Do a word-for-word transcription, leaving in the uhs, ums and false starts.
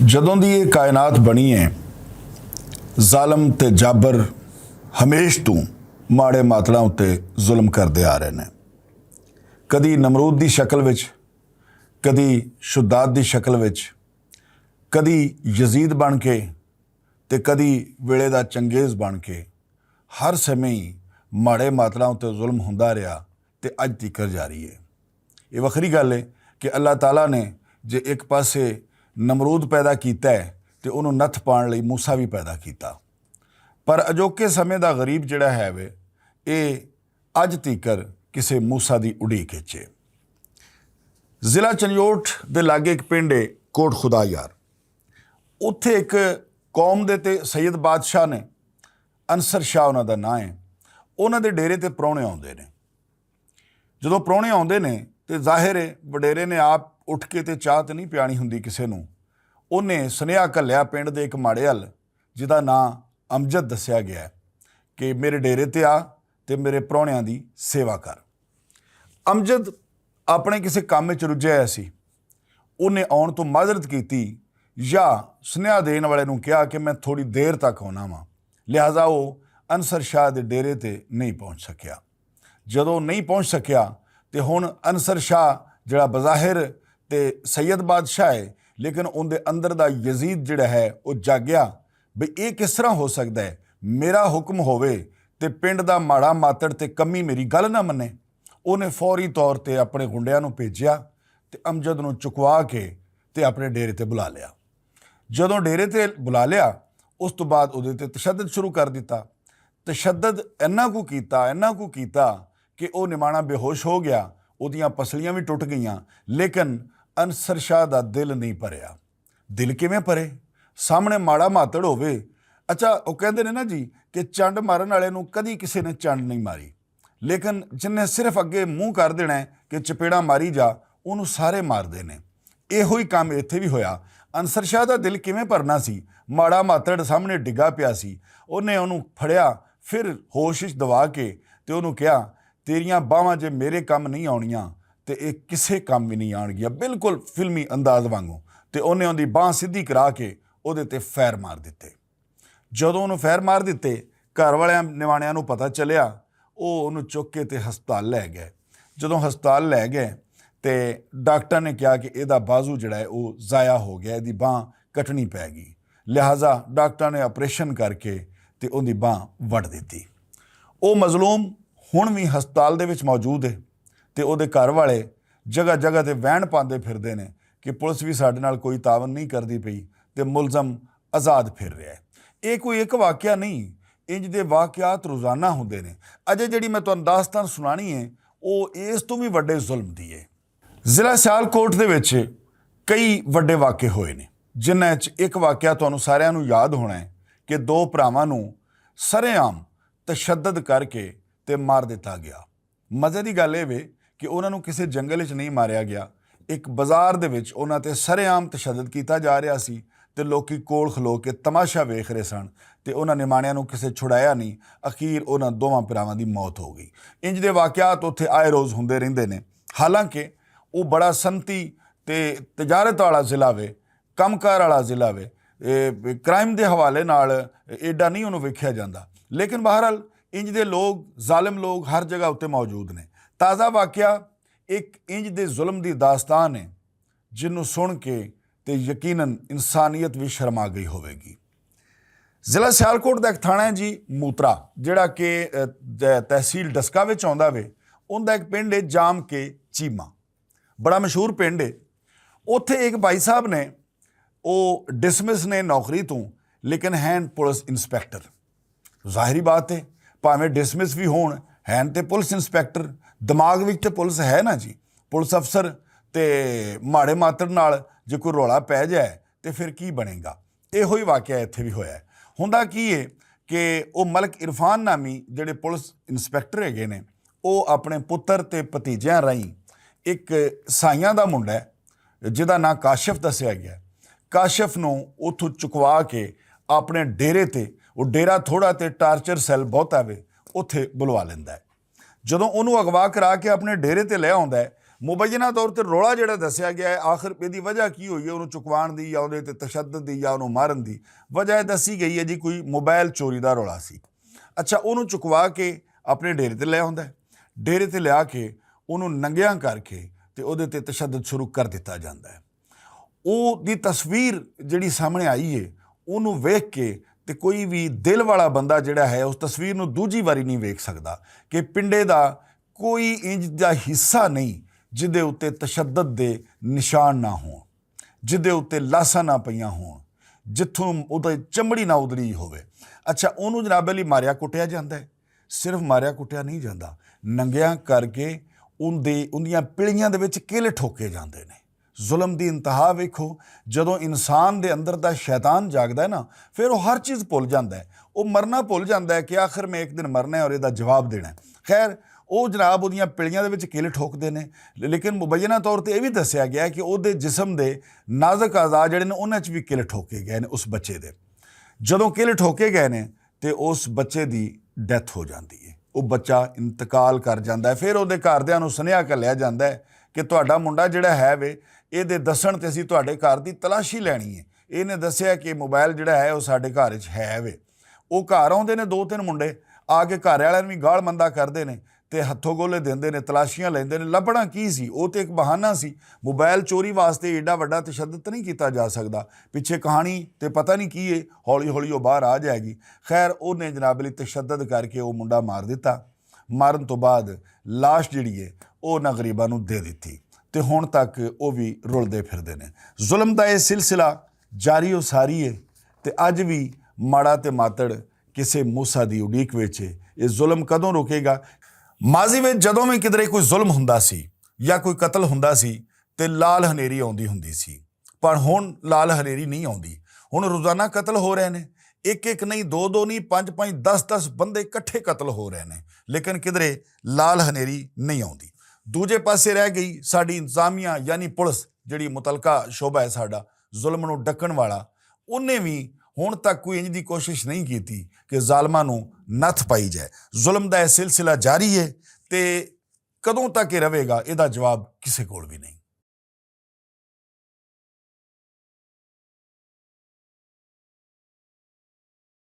جدوں دی یہ کائنات بنی ہے، ظالم تے جابر ہمیش تو ماڑے ماتڑاں اتے ظلم کردے آ رہے نے۔ کدی نمرود دی شکل وچ، کدی شداد دی شکل وچ، کدی یزید بن کے، تے کدی ویلے دا چنگیز بن کے، ہر سمے ہی ماڑے ماتڑاں اتے ظلم ہوندا رہیا، تے اج تیکر جاری ہے۔ یہ وکھری گل ہے کہ اللہ تعالیٰ نے جے ایک پاسے نمرود پیدا کیتا ہے، تے انہوں نتھ پان لئی موسیٰ بھی پیدا کیتا۔ پر اجوکے سمے دا غریب جڑا ہے وے، اے اج تیکر کسے موسیٰ دی اڈیک اچ ہے۔ ضلع چنجوٹ دے لاگے ایک پنڈ ہے، کوٹ خدا یار۔ اتھے ایک قوم دے تے سید بادشاہ نے، انصر شاہ انہاں دا ناں ہے، انہاں دے ڈیرے تے پرونے آوندے نے۔ جدوں پرونے آوندے نے، تے ظاہر ہے وڈیرے نے آپ اٹھ کے تے چاہ تے نہیں پیانی ہوندی کسے نوں۔ انہیں سنیہا گھلیا پنڈ دے ایک ماڑے ال، جدا ناں امجد دسیا گیا ہے، کہ میرے ڈیرے تے آ تے میرے پرونیاں دی سیوا کر۔ امجد اپنے کسے کم وچ رجھیا ہویا سی۔ انہیں آن تو معذرت کیتی، یا سنیہا دین والے نوں کہا کہ میں تھوڑی دیر تک آنا واں۔ لہذا وہ انصر شاہ دے ڈیرے تے نہیں پہنچ سکیا۔ جدوں نہیں پہنچ سکیا، تے ہن انصر شاہ جڑا بظاہر تے سید بادشاہ ہے، لیکن ان دے اندر دا یزید جڑا ہے، وہ جاگیا۔ بھئی، اے کس طرح ہو سکدا ہے؟ میرا حکم ہووے تے پنڈ دا ماڑا ماتڑ تے کمی میری گل نہ منے۔ اونے فوری طور تے اپنے گنڈیاں نوں بھیجیا تے امجد نوں چکوا کے تے اپنے ڈیرے تے بلا لیا۔ جدوں ڈیرے تے بلا لیا، اس تو بعد اودے تے تشدد شروع کر دتا۔ تشدد اینا کو کیتا، اینا کو کیتا کہ او نمانا بے ہوش ہو گیا، اودیاں پسلیاں وی ٹوٹ گئیاں، لیکن انصر شاہ دا دل نہیں پریا۔ دل کیویں پرے؟ سامنے ماڑا ماتڑ ہووے۔ اچھا، او کہندے نے نا جی، کہ چنڈ مارن والے نوں کدی کسے نے چنڈ نہیں ماری، لیکن جن نے صرف اگے منہ کر دینا ہے کہ چپیڑا ماری جا، انہوں سارے مار دینے۔ ایہو ہی کام ایتھے وی ہویا۔ انصر شاہ دا دل کیویں پرنا سی؟ ماڑا ماتڑ سامنے ڈگا پیا سی۔ اونے اونوں پھڑیا، پھر ہوش وچ دوا کے تے اونوں کہیا، تیریاں باہواں جے میرے کم نہیں آنیاں، تے اے کسے کم وی نہیں آن گیا۔ بالکل فلمی انداز وانگوں۔ تے اونے اوندی باہ سدھی کرا کے اودے تے فیر مار دتے۔ جدوں انہوں فیر مار دتے، گھر والے نوانے نوں پتہ چلیا، او انہوں چک کے تے ہسپتال لے گئے۔ جدوں ہسپتال لے گئے، تے ڈاکٹر نے کہا کہ ایہدا بازو جڑا ہے او ضائع ہو گیا، ایہدی باہ کٹنی پے گئی۔ لہذا ڈاکٹر نے آپریشن کر کے تے اوندی باہ وڈ دتی۔ او مظلوم ہن وی ہسپتال دے وچ موجود ہے، تے اوہدے گھر والے جگہ جگہ تے وین پاندے پھردے نے کہ پولیس وی ساڈے نال کوئی تعاون نہیں کردی پئی، تے ملزم آزاد پھر رہیا ہے۔ ایہہ کوئی اک واقعہ نہیں، انج دے واقعات روزانہ ہوندے نے۔ اجے جیہڑی میں تہانوں داستان سنانی ہے، او اس توں وی وڈے ظلم دی ہے۔ ضلع سیالکوٹ دے وچ کئی وڈے واقعے ہوئے نے، جنہاں وچ اک واقعہ تہانوں ساریاں نوں یاد ہونا ہے کہ دو بھراواں نوں سرے عام تشدد کر کے تے مار دتا گیا۔ مزے دی گل ایہہ وے کہ انہاں نوں کسے جنگل وچ نہیں ماریا گیا، اک بازار دے وچ انہاں تے سرے عام تشدد کیتا جا رہیا سی، تے لوکی کول کھلو کے تماشا ویکھ رہے سن، تے انہاں نمانیاں نوں کسے چھڑایا نہیں۔ اخیر انہاں دوواں بھراواں دی موت ہو گئی۔ انج دے واقعات اتھے آئے روز ہوندے رہندے نے۔ حالانکہ او بڑا صنعتی تے تجارت والا ضلع وے، کم کار والا ضلع وے، کرائم دے حوالے نال ایڈا نہیں انہوں ویکھیا جاندا۔ لیکن بہرحال، انج دے لوگ، ظالم لوگ ہر جگہ اتے موجود نے۔ تازہ واقعہ ایک انج دے ظلم دی داستان ہے، جنوں سن کے تے یقیناً انسانیت وی شرما گئی ہووے گی۔ ضلع سیالکوٹ دا ایک تھانہ ہے جی موترا، جڑا کہ تحصیل ڈسکا وچ آندا وے۔ ان دا ایک پنڈ ہے جام کے چیما، بڑا مشہور پنڈ ہے۔ اوتھے ایک بھائی صاحب نے، او ڈسمس نے نوکری توں، لیکن ہین پولیس انسپیکٹر۔ ظاہری بات ہے، پاویں ڈسمس وی ہون، ہین تے پولیس انسپیکٹر۔ دماغ وچ تے پولیس ہے نا جی۔ پولیس افسر تے ماڑے ماتڑ نال جے کوئی رولا پے جائے، تے فیر کی بنے گا؟ ایہو ہی واقعہ ایتھے وی ہویا ہے۔ ہوندا کی ہے کہ او ملک عرفان نامی جڑے پولیس انسپیکٹر ہے گئے نے، او اپنے پتر تے بھتیجیاں راہیں اک سائیاں دا منڈا ہے، جدا ناں کاشف دسیا گیا ہے۔ کاشف نوں اتھوں چکوا کے اپنے ڈیرے تے، او ڈیرا تھوڑا تے ٹارچر سیل بہت آوے، اتھے بلوا لیندا ہے۔ جدوں انہوں اغوا کرا کے اپنے ڈیرے تے لے آندا ہے، مبینہ طور تے رولا جڑا دسیا گیا ہے، آخر ایہدی وجہ کی ہوئی ہے؟ انہوں چکوان دی یا انہوں تے تشدد دی یا انہوں مارن دی وجہ دسی گئی ہے جی، کوئی موبائل چوری دا رولا سی۔ اچھا، انہوں چکوا کے اپنے ڈیرے تے لے آندا ہے۔ ڈیرے تے لیا کے انہوں ننگیاں کر کے تے اوہدے تے تشدد شروع کر دتا جاندا ہے۔ اوہدی تصویر جڑی سامنے آئی ہے، انہوں ویکھ کے تے کوئی وی دل والا بندہ جڑا ہے اس تصویر نوں دوجی واری نہیں ویکھ سکدا کہ پنڈے دا کوئی انج دا حصہ نہیں جدے اتے تشدد دے نشان نہ ہون، جدے اتے لاساں نہ پیاں ہون، جتھوں اتے چمڑی نہ ادری ہووے۔ اچھا، اونوں جناب علی ماریا کٹیا جاندا ہے؟ صرف ماریا کٹیا نہیں جاندا، ننگیاں کر کے ان دے اندیاں پلیاں دے وچ کیلے ٹھوکے جاندے نے۔ ظلم دی انتہا ویکھو، جدوں انسان دے اندر دا شیطان جاگدا ہے نا، پھر وہ ہر چیز بھول جاندا ہے۔ وہ مرنا بھول جاندا ہے کہ آخر میں ایک دن مرنا ہے اور ایہدا جواب دینا ہے۔ خیر، وہ جناب اوہدیاں پلیاں دے وچ کیلے ٹھوکدے نے۔ لیکن مبینہ طور تے یہ بھی دسیا گیا کہ اوہدے جسم دے نازک اعضاء جڑے نے انہاں چ بھی کیلے ٹھوکے گئے نے اس بچے دے۔ جدوں کیلے ٹھوکے گئے نے تے اس بچے دی ڈیتھ ہو جاندی ہے، وہ بچہ انتقال کر جاندا ہے۔ پھر اوہدے گھردیاں نوں سنیہا گھلیا جاندا ہے کہ تہاڈا منڈا جڑا ہے وے، ایہدے دسن تے اسی تہاڈے گھر دی تلاشی لینی ہے۔ ایہنے دسیا کہ موبائل جڑا ہے وہ ساڈے گھر وچ ہے وے۔ وہ گھر آوندے نے دو تین منڈے، آ کے گھر والے نوں وی گال مندا کردے نے تے ہتھوں گولے دیندے نے، تلاشیاں لیندے نے۔ لبھنا کی سی؟ وہ تے ایک بہانہ سی۔ موبائل چوری واسطے ایڈا وڈا تشدد تے نہیں کیتا جا سکدا۔ پچھے کہانی تے پتہ نہیں کی ہے، ہولی ہولی وہ باہر آ جائے گی۔ خیر، انہیں جناب علی تشدد کر کے وہ منڈا مار دتا۔ مارن تو بعد لاش جڑی ہے، وہ نہ غریباں نوں دے دتی تے ہن تک وہ بھی رلدے پھردے نے۔ ظلم دا یہ سلسلہ جاری و ساری ہے تے اج بھی ماڑا تے ماتڑ کسے موسیٰ دی اڈیک وچ ہے۔ یہ ظلم کدوں رکے گا؟ ماضی وچ جدوں بھی کدرے کوئی ظلم ہوندا سی یا کوئی قتل ہوندا سی تے لال ہنیری آندی ہوندی سی، پر ہن لال ہنیری نہیں آندی۔ ہن روزانہ قتل ہو رہے نے، ایک ایک نہیں، دو دو نہیں، پانچ پانچ، دس دس بندے اکٹھے قتل ہو رہے نے، لیکن کدرے لال ہنیری نہیں آندی۔ دوجے پاسے رہ گئی ساڈی انتظامیہ، یعنی پولیس، جڑی متعلقہ شعبہ ہے ساڈا ظلم نوں ڈکن والا، انہیں وی ہن تک کوئی انج دی کوشش نہیں کیتی کہ ظالماں نوں نتھ پائی جائے۔ ظلم دا یہ سلسلہ جاری ہے تے کدوں تک یہ رہے گا، یہ دا جواب کسے کول بھی نہیں۔